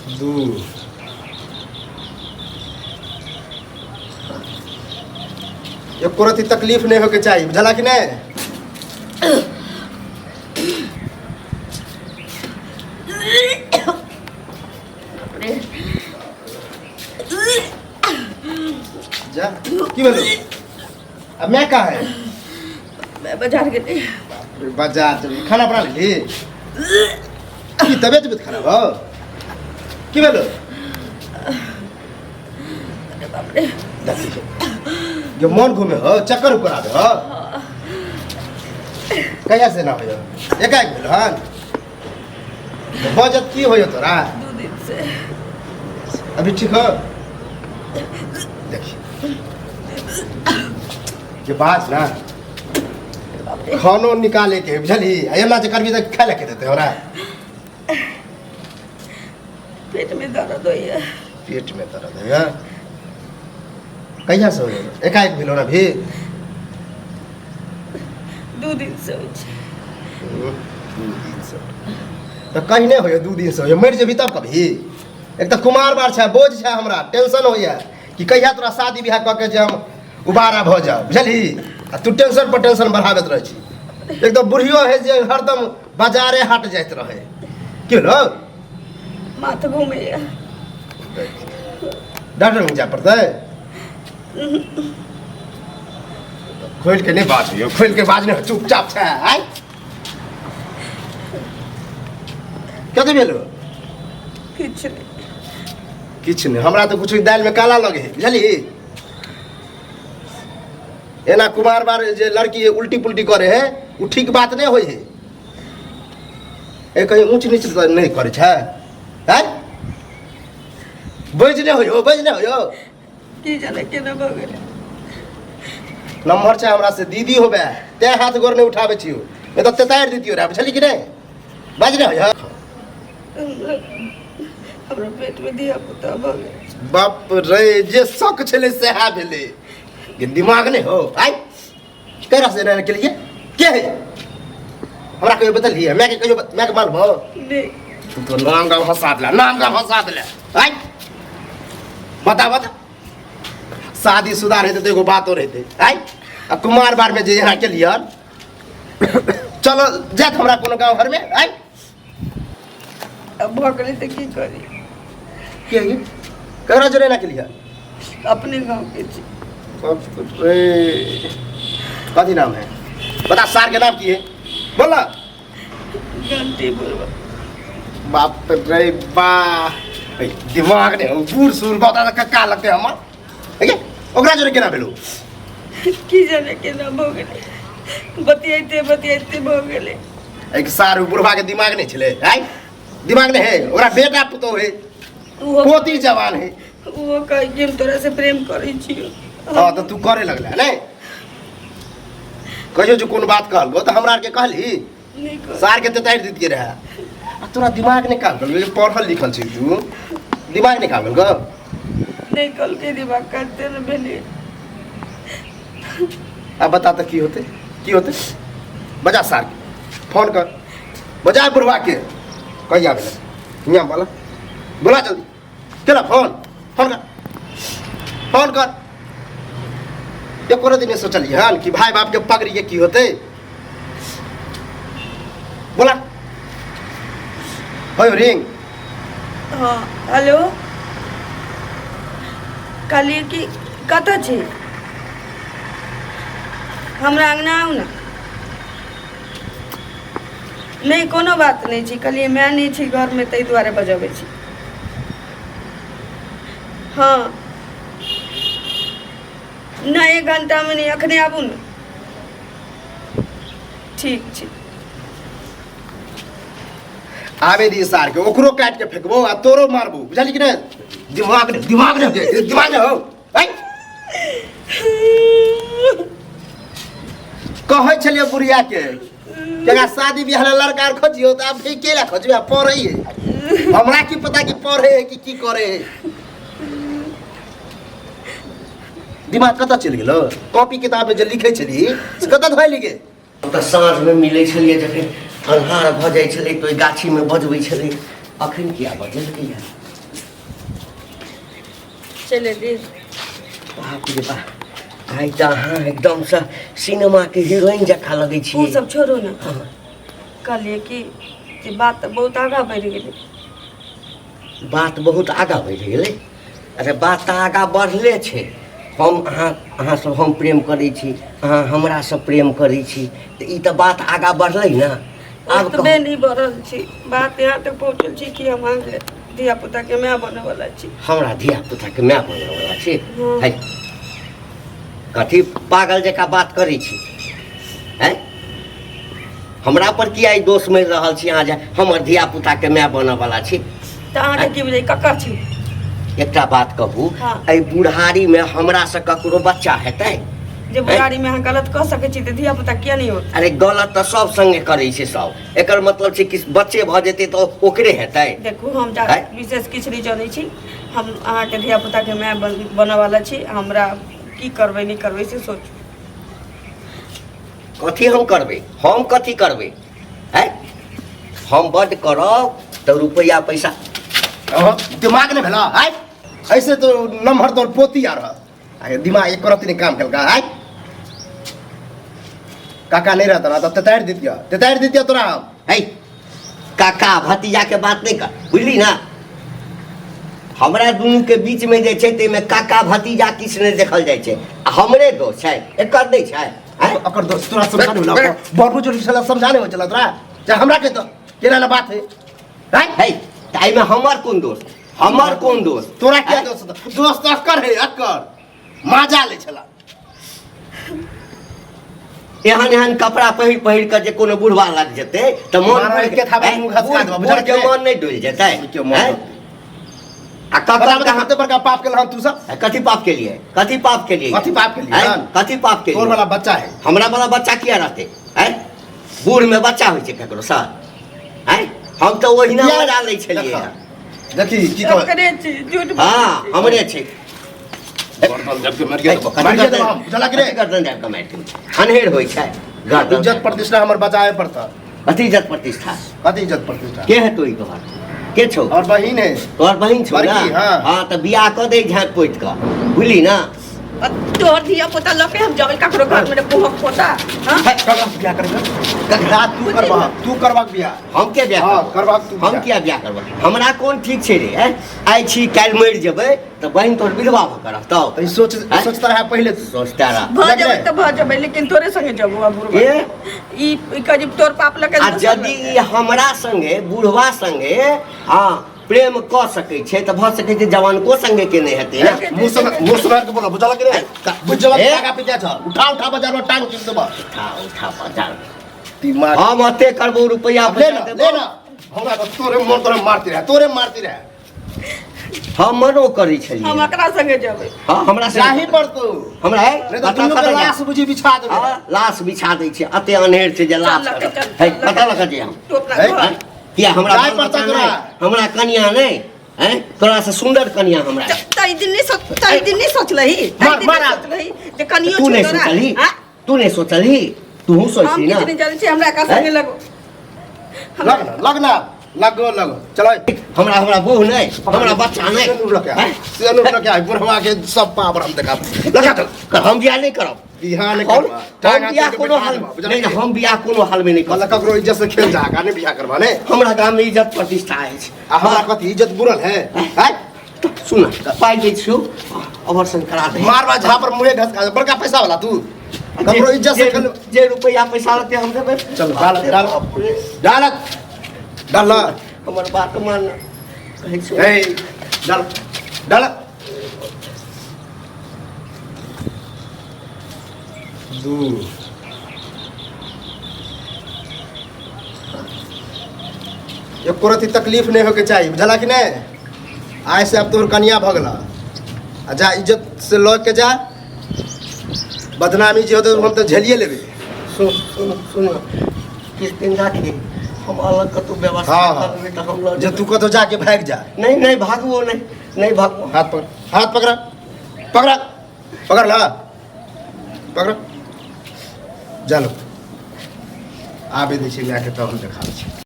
दू एको रति तकलीफ नहीं होके चाहिए, बुझला कि नहीं? जा की भेलो? अब मैं कहाँ है? मैं बाजार गेली। बाजार चल, खाना बना लेली? की तबियत उबियत खराब हो? की भेलो? अरे बाप रे। देखी जो मन घूमे हो, चक्कर उक्कर आवे हो? कहिया से ना हो? एकाएक भेल हन? बजत की हो तोरा? 2 दिन से। अभी ठीक हो? देखी के बात ना, खानो निकाले के बुझलही, आ एना जे करबी तऽ खाय लए के देतै हमरा? पेट में दर्द होइए। पेट में दर्द होइए? कहिया से होइए? एकाएक भेलो ना भी? 2 दिन से होइ छै। 2 दिन से तऽ कहीं नहि होइए, 2 दिन से होइए, मरि जेबही तब कभी। एक तऽ कुमार बार छै, बोझ छै, हमरा टेंशन होइए कि कहिया तोरा शादी बियाह कऽ के जे हम उबारा भऽ जाउ, बुझलही? आ तू टेंशन पर टेंशन बढ़ाबैत रहै छी। एक तऽ बुढ़ियो है जे हरदम बाजारे हाट जाइत रहै। की भेलो? माथ घूमैए। डॉक्टर लग जाय पड़तै? खोलि के नहि बाजियौ, खोलि के बाज नहि, चुपचाप छै। आइ कथी भेलो? किछु नहि। किछु नहि? हमरा तऽ किछु दालिमे काला लगे है, बुझलिही? एना कुमार बार जे लड़की उल्टी पुल्टी करे है, ओ ठीक बात नहि होइ है। ए कहीं ऊँच नीच तऽ नहि करै छै? आँय, बजि नहि होइयो, बजि नहि होइयो। की जाने केना भऽ गेलै। नम्बर छै हमरा से दीदी होबे तैं हाथ गोर नहि उठाबै छियौ, नहि तऽ तेतारि दितियौ रे, बुझली कि नहि? बाजि नहि होइयो। हमरा पेट में धिया पुता भऽ गेल। बाप रे, जे शक छलै सएह भेलै। ये दिमाग नहि हो। आइ केकरा से एना केलियै? के है? हमरा कहियो बतलियै? मैं के कहियो मैं के मालूम हो? नहि। तू तो नाम गाम हंसा देला, नाम गाम हंसा देला। आइ बता बता, शादी शुदा रहते तो एगो बातो रहते। आइ आ कुमार बार में जे यहाँ केलियै, चलो जात हमरा कोनो गाँव घर में। आइ अब भऽ गेलै तऽ की करी? के है? ककरा जोरे ना केलियै? अपने गाँव के छी। बाप रे, कथी नाम है? बता, सार के नाम की है? बोल ना। घंटी बुढ़वा। बाप रे बा, ए, दिमाग ने बूढ़ सूढ़ बता तऽ कक्का लगते हमर। ठीक है, ओकरा जोरे केना भेलो? की जाने केना भऽ गेलै, बतियाइते बतियाइते भऽ गेलै। एक सार बुढ़वा के दिमाग नहीं छलै? आइ दिमाग नहीं है ओकरा? बेटा पुतोह है, ओहो पोती जवान है। ओहो कहै कि हम तोरा से प्रेम करै छियौ। हाँ तऽ तू करे लगला नहीं? कहियो जो कोन बात कहलको तऽ हमरा आरके कहली? नहि कहै। सार के तेतारि दितियै रहए। आ तोरा दिमाग नहि काम करल? पढ़ल लिखल छी तू, दिमाग नहि काम करल? नहि कहलकै, दिमाग काटते ने भेलियै। अब बता तऽ की होतै, की होतै? बजा सार के फोन कर, बजा बुढ़वा के। कहिया भेलै? हियाँ बोला, बोला जल्दी। केना फोन? फोन कर, फोन कर। एको दिन नहि सोचलियै हन कि भाय बाप के पगड़ी के की होतै। बोला हो रिंग। हाँ हेलो, कहलियै कि कतऽ छी? हमरा अङ्गना आउ ने। नहि कोनो बात नहि छै, कहलियै माय नहि छै घरमे ताहि दुआरे बजबै छी। हँ नहि, 1 घण्टामे नहि, एखने आबू ने। ठीक छै। आबे दी सार के, ओकरो काटि के फेंकबो आ तोरो मारबो, बुझली कि नहि? दिमाग ने, दिमाग ने, दिमाग ने हो। आइ कहै छलियै बुढ़िया के जकरा शादी बियाह ला लड़का आर खोजियौ, तऽ आब के ला खोजबै? आब पढ़ै है, हमरा की पता कि पढ़े है कि की करे है। दिमाग कतऽ चलि गेलो? कॉपी किताब में जे लिखै छली से कतऽ धोइ गे? तऽ साँझमे मिलै छलियै, जखन अन्हार भऽ जाइ छलै तऽ ओहि गाछीमे बजबै छलै। अखन किया बजलकै? चलि एली। बाप रे बाप, आइ तऽ अहाँ एकदमसँ सिनेमाके हीरोइन जकाँ लगै ओ छी। सब छोड़ू ने, कहलियै कि जे बात तऽ बहुत आगाँ बढ़ि गेलै। बात बहुत आगाँ बढ़ि गेलै? अरे बात तऽ आगाँ बढ़ले छै। हम अहाँ अहाँसँ हम प्रेम करै छी, अहाँ हमरासँ प्रेम करै छी, तऽ ई तऽ बात आगाँ बढ़लै ने। आब ओतबे नहि बढ़ल छी, बात यहाँ तक पहुँचल छी कि हम अहाँके धिया पुताके माय बनयवला छी। हमरा धिया पुताके माय बनयवला छी? हँ। है, कथी पागल जकाँ बात करै छी? हैं, हमरा पर किया ई दोष मरि रहल छी अहाँ जे हमर धिया पुताके माय बनयवला छी? तऽ अहाँके की बुझाइ ककर छी? एकटा बात कहू, हँ। एहि बुढ़ारीमे हमरासँ ककरो बच्चा हेतै? जे बुढ़ारीमे अहाँ गलत कऽ सकै छी तऽ धिया पुता किया नहि होत? अरे गलत तऽ सब संगे करै छै सब, एकर मतलब छै कि बच्चे भऽ जेतै तऽ ओकरे हेतै? देखू, हम आँय? विशेष किछु नहि जनै छी। हम अहाँके धिया पुताके माय बनयवला छी। हमरा की करबै नहि करबै से सोचू। कथी हम करबै? हम कथी करबै? आँय, हम बड्ड करब तऽ रुपैआ पैसा अहाँ दिमाग नहि भेला? आइ ऐसे तो नमहर तोर पोती आ रहा, आ दिमाग एक रत्ती नहि काम केलका। आइ काका नहि रहता ना तऽ तेतारि दितिया, तेतारि दितिया तोरा हम। है, काका भतीजा के बात नहि कर, बुझली ना? हमरा दुनू के बीच में जे छै ताहिमे काका भतीजा किछु नहि देखल जाइ छै। आ हमरे दोष छै, एकर नहि छै? आँय? ओकर दोस्त तोरा समझा नहि होला? बड़ बुजुर्ग छला, समझा नहि होइ छला तोरा? चाहे हमरा के तऽ केना ना बात है? आँय? है, तऽ एहिमे हमर कोन दोष? हमर कोन दोष? तोरा क्या आँय? दोस्त? दोस्त अक्कर है, अक्कर माजा ले छला। एहन एहन कपड़ा पहिर पहिर कऽ जे कोनो बुढ़वा लग जेतै तऽ मन मारा एके थापड़ आँय? मुँह घसका देबऽ, बूढ़ के बुझल मन नहि डोलि जेतै? के मन आँय? आ बता ककर बता, कते बड़का पाप केलहन तू सब? कथी पाप के लिए? कथी पाप के लिए? कथी पाप केलियै? आँय? कथी पाप के तोर लिए? वाला बच्चा है। हमरा वाला बच्चा किया रहतै? आँय, बूढ़ में बच्चा होइ छै ककरो सर? आँय, हम तऽ ओहिना मजा लै छलियै हँ। देखी की कह ओकरे छी, झूठ बोलै हँ छी। हमरे छै। मारिए देबो हम, बुझलक रे? गर्दन दाबि कऽ मारि देबै। अन्हेर होइ छै गर्दन। इज्जत प्रतिष्ठा हमर बचावे पड़ता। कथी इज्जत प्रतिष्ठा? कथी इज्जत प्रतिष्ठा? के हेतौ ई तोहर? के छौ? और बहिन है। तोहर बहिन छौ ना? बड़की, हाँ। हाँ, तऽ बियाह कऽ दे झाँपि पोति कऽ, बुझली ना? आ तोहर धिया पुता लऽ के हम जेबै ककरो घर में रे बुहक पोता? हाँ? ककरा बियाह करेगा? ककरा तू करबा? तू करबाक बियाह? हम के बियाह हाँ, करबौ? करबाक तू हम बियाह। किया बियाह करबै? हमरा कोन ठीक छै रे? आँय? आइ छी, काल्हि मरि जेबै तऽ बहिन तोहर विधवा भऽ कऽ रहतौ। तऽ ई सोच आँय? सोचता रहा पहिले तू। सोचता रह। भऽ लग जेबै रे। तऽ भऽ जेबै, लेकिन तोरे संगे जेबौ आ बुढ़बा। ए? ई ई करीब तोर पाप लऽ के आ दोसर यदि लग ई हमरा संगे, बुढ़वा संगे, हँ, प्रेम कऽ सकै छै तऽ भऽ सकै छै जवानको संगे के नहि हेतै ने? मुँह से मुँह सुधार के बोलो, बुझलक रे? बुझ जब ए? आगा पीछा छ, उठा उठा बाजार में टांग चीर देबा। उठा उठा बाजार। दिमाग हम ओते करबो रुपैआ ले ना, पैसा ले देबो। ना, हमरा तऽ तोरे मोन तोरे मारती रहे, तोरे मारती रहे। हम मनो करै छलियै। हम एकरा संगे जेबै। हाँ, हमरा संगे जाही पड़तौ। हमरा है नहीं तऽ दुनू के लाश बुझी बिछा देबै। हाँ, लाश बिछा दै छै। अते अन्हेर छै जे लाश चल लऽ के चल, है, चल लऽ कतऽ के लऽ के जे हम? तू अपना है? घर। किया हमरा जाय बाल पड़तौ बच्चा तोरा। नहि? हमरा कनिया नहि? हैं, तोरा से सुंदर कनिया हमरा। तै दिन नहि सोच, तै दिन नहि सोचलही, तै मार, दिन मार नहि आ। सोचलही जे कनियो तू छौ नहि तोरा, सोचलही? हाँ? तू नहि सोचलही? तूहू हम सोचली ना? किछु नहि जानै छी, हमरा एकरा संगे हैं? लगो। लग ना, लग ना, लगो लगो, चलो। हमरा हमरा बहू नहि, हमरा बच्चा नहि। सियानूर लके आ, हैं? सियानूर लके आ, बुढ़वा के सब पावर हम देखा लगा चल। हम बियाह नहि करब। बियाह नहि हम करबा? हम बियाह कोनो हाल नहि, नहि, हम बियाह कोनो हाल में नहि मतलब करब। ककरो इज्जत से खेल जा का नहीं बियाह करबा ने? हमरा गाम में इज्जत प्रतिष्ठा अछि। आ हमरा कथी इज्जत बुरल है? हैं? सुन, पाइ दै छियौ, ऑपरेशन करा दे। मारबा झा पर मुँहे घसका दे, बड़का पैसा वाला तू ककरो इज्जत से खेल। जे रुपैआ पैसा रहतै हम देबै। चल डाल डाल डाल डाल। हमर बात मान, कहै छियौ। ए डाल डाल। दू एको रत्ती तकलीफ नहि होइके चाही, बुझला कि नहि? आइ से आब तोहर कनिया भऽ गेला आ जा, इज्जत से लऽ के जा। बदनामी जे होतै हम तऽ झेलिए लेबै। सुन सुन सुन, किछु दिन राखी, हम अलग कतहु व्यवस्था हाँ, हाँ। कर देबै तऽ हम लऽ जे जेबै। तू कतहु जाके भागि जा। नहि नहि, भागबो नहि, नहि भागबो। हाथ पकड़, हाथ पकड़ा, पकड़ा, पकड़ ला, पकड़। चलो आबे दै छै मायके, तब हम देखाबै छी।